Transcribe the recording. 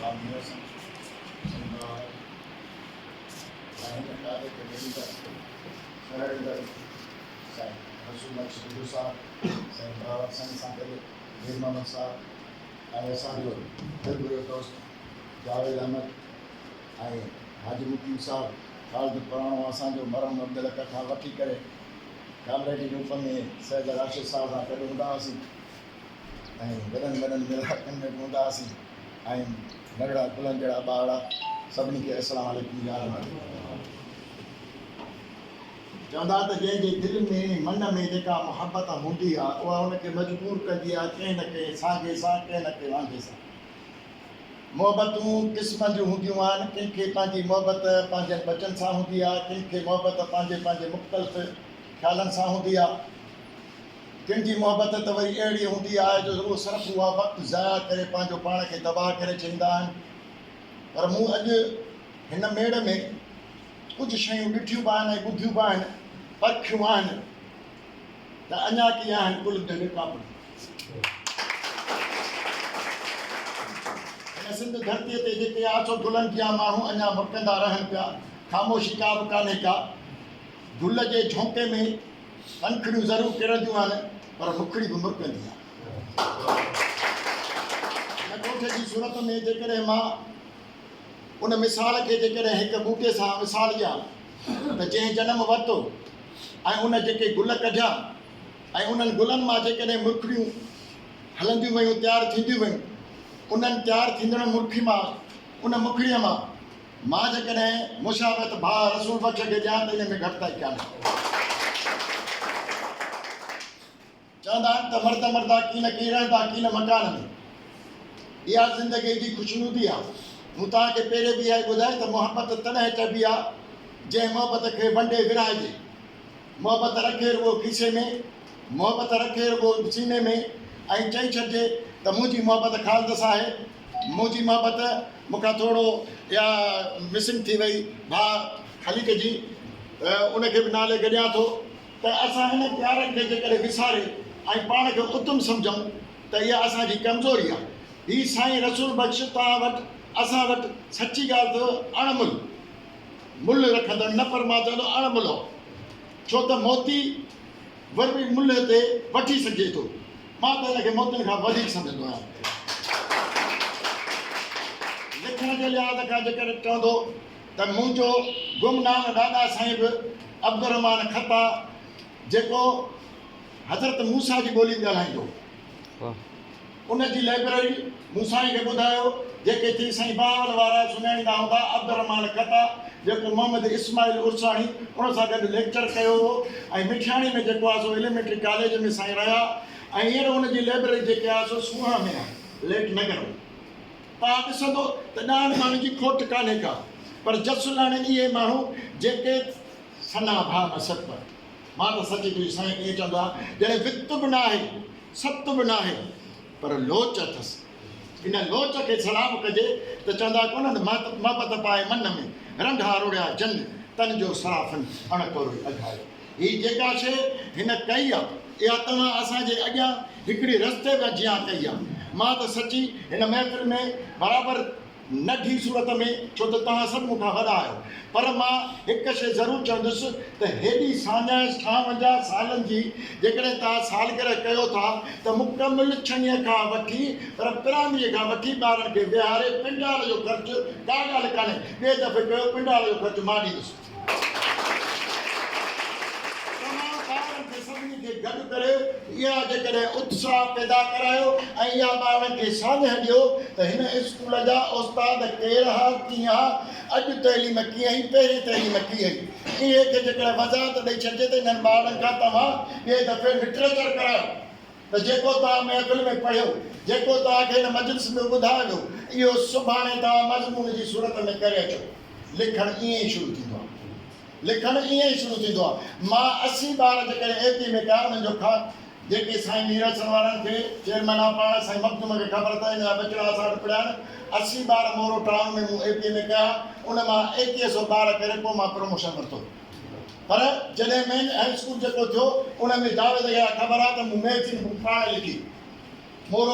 ڀاء مير حسن، سائين بهار ۽ هن ڪاري کي ڏيندڙ، سهيڙيندڙ سائين رسول بخش سنڌو صاحب، سائين بهار سائين سان گڏ مير محمد صاحب ۽ اسان جو دل گهريو دوست جاويد احمد ۽ حاجي مقيم صاحب خالد پراڻو اسان جو مرحوم عبدالحق کان وٺي ڪري ڪامريڊي روپ ۾ سيد راشد صاحب سان گڏ هوندا هئاسين ۽ وڏن وڏن ميڙاڪن ۾ به هوندا هئاسين ۽ ننڍڙا گلن جهڙا ٻارڙا سڀني کي السلام عليڪم يا رحمت. چوندا ته جنهن جي دل ۾ من ۾ جيڪا محبت هوندي آ اها ان کي مجبور ڪندي آ ڪنهن نه ڪنهن سانگي سان ڪنهن نه ڪنهن وانگي سان. محبتون قسمن جون هونديون آهن، ڪن کي پنهنجي محبت پنهنجن ٻچن سان هوندي آهي، ڪن کي محبت پنهنجي پنهنجي مختلف خيالن سان هوندي آهي. ڪن جي محبت ته وري اهڙي هوندي آهي جو رڳو صرف اها وقت ضايع ڪري پنهنجو پاڻ کي تباهه ڪري ڇڏيندا آهن. پر مون اڄ هن ميڙ ۾ ڪجهه شيون ڏٺيون به آهن ۽ ٻڌيون به آهن، پرکيون آهن ته اڃا ڪي آهن گل جهڙي پاپڙيون. هن سنڌ ڌرتيء تي جيڪي آسو گلن جيان ماڻهو اڃا مرڪندا رهن پيا، خاموشي ڪا به ڪانهي ڪا. گل جي جهونڪي ۾ پنکڙيون ضرور ڪرنديون آهن، پر مکڙي به مرڪندي آهي. هن ڳوٺ جي صورت ۾ جيڪڏهن مان ان مثال کي جيڪڏهن هڪ ٻوٽي سان مثال ڏيان ته جنهن جنم ورتو ۽ ان جيڪي گل ڪڍيا، ۽ انهن گلن مان جيڪڏهن مرکڙيون هلنديون ويون، تيار ٿينديون ويون، انهن تيار ٿيندڙ مرکي مان، ان مکڙيء مان، مان جيڪڏهن مشابهت ڀاء رسول بخش کي ڏيان ته ان ۾ گهٽتائي ڪانهي. چوندا آهن ته مرد مردا ڪين ڪي رهندا ڪين مڪان ۾. اها زندگيء جي خوشنودي آ. مون توهان کي پهرين به اها ئي ٻڌائي ته محبت تڏهن چئبي آ، جنهن محبت کي ونڊي ورهائجي. محبت رکي رڳو کيسي ۾، محبت رکي رڳو سيني ۾ ۽ چئي ڇڏجي ته منهنجي محبت خالد سان آهي، منهنجي محبت مون کان ٿورو اها مسنگ ٿي وئي ڀاء خليق جي ته ان کي به نالي گڏيان ٿو ته اسان انهن پيارن کي جيڪڏهن وساري ۽ پاڻ کي اتم سمجهون ته اها اسان جي ڪمزوري آهي. هي سائين رسول بخش توهان وٽ اسان وٽ سچي ڳالهه ته اڻ ملهه. ملهه رکندڙ نه پر مان چوندو اڻ ملهه ڇو ته موتي وري ملهه تي وٺي سگهجي ٿو. مان ته ان کي موتين کان وڌيڪ سمجهندو آهيان. لکڻ جي لحاظ کان جيڪڏهن چوندو ته منهنجو گمنام ڏاڏا سائين به عبدالرحمان خطا جيڪو حضرت موسيٰ جي ٻولي به ڳالهائيندو هو. ان جي لئبرري مون سائين کي ٻڌايو، جيڪي ٿي سائين بهاول وارا سڃاڻيندا هوندا، عبدالرحمان خطا جيڪو محمد اسماعيل عرساڻي ان سان گڏ ليڪچر ڪيو هو ۽ مٺياڻي ۾ جيڪو آهي سو ايليمينٽري ڪاليج ۾ سائين رهيا ۽ هينئر ان جي لئبرري جيڪي آهي سو سونهان ۾ آهي ليٽ نگر ۾. توهان ڏسندو ته ڏاهن ماڻهن جي کوٽ ڪانهي ڪا پر جس لهڻ اهي ماڻهو جيڪي سنا ڀان ست. مان ته سچي تنهنجي سائين ائين چوندو آهيان جڏهن وت به ناهي ست به ناهي پر لوچ اٿس. ان لوچ کي سلام ڪجي ته چوندا ڪونهن محبت پائي من ۾ رنڍا روڙيا جن تن جو صرافن اڻ ڪوري اگهايو. هي جيڪا شيء هن ڪئي آ اها توهان اسان جي اڳيان هڪڙي رستي جيان ڪئي آ. مان ته سچي هن محفل ۾ برابر ننڍي صورت ۾، ڇو ته توهان سڀ مون کان وڏا آهيو. پر مان هڪ شيء ضرور چوندس ته هيڏي ساڃاهه ڇاونجاهه سالن جي جيڪڏهن توهان سالگرهه ڪيو ٿا ته مڪمل ڇهين کان وٺي پر پرائمريء کان وٺي ٻارن کي ويهاري پنڊال جو خرچ ڪا ڳالهه ڪانهي، ٻئي دفعي ڪيو پنڊال جو خرچ مان ڏيندس. توهان ٻارن کي سڀني کي گڏ ڪري اها جيڪڏهن اتساهه پيدا ڪرايو ۽ اها ٻارن کي ساڃهه ڏيو ته هن اسڪول جا استاد ڪير ها، ڪيئن ها، اڄ تعليم ڪيئن هئي، پهرين تعليم ڪيئن هئي. انهي کي جيڪڏهن وضاحت ڏئي ڇڏجي ته انهن ٻارڙن کان توهان ٻئي دفعي لٽريچر ڪرايو ته جيڪو توهان محفل ۾ پڙهيو، جيڪو توهان کي هن مجلس ۾ ٻڌايو ويو، اهو سڀاڻي توهان مضمون جي صورت ۾ ڪري اچو. لکڻ ائين ئي شروع ٿيندو آهي. لکڻ ائين ئي شروع ٿيندو آهي. مان 80 ٻار جيڪڏهن اي پي ۾ ڪيا انهن جو کان جيڪي سائين مير حسن وارن کي چيئرمين آ پاڻ سائين مخدوم کي خبر ته ان جا ٻچڙا اسان وٽ پڙهيا آهن. 80 ٻار مورو ٽائون ۾ مون اي پي ۾ ڪيا ان مان ايڪيهه سو ٻار ڪري پوء مان پروموشن ورتو. پر جڏهن مين هائي اسڪول جيڪو ٿيو ان ۾ جاويد کي اها خبر آ ته مون مئگزين بڪ پاڻ لکي مورو.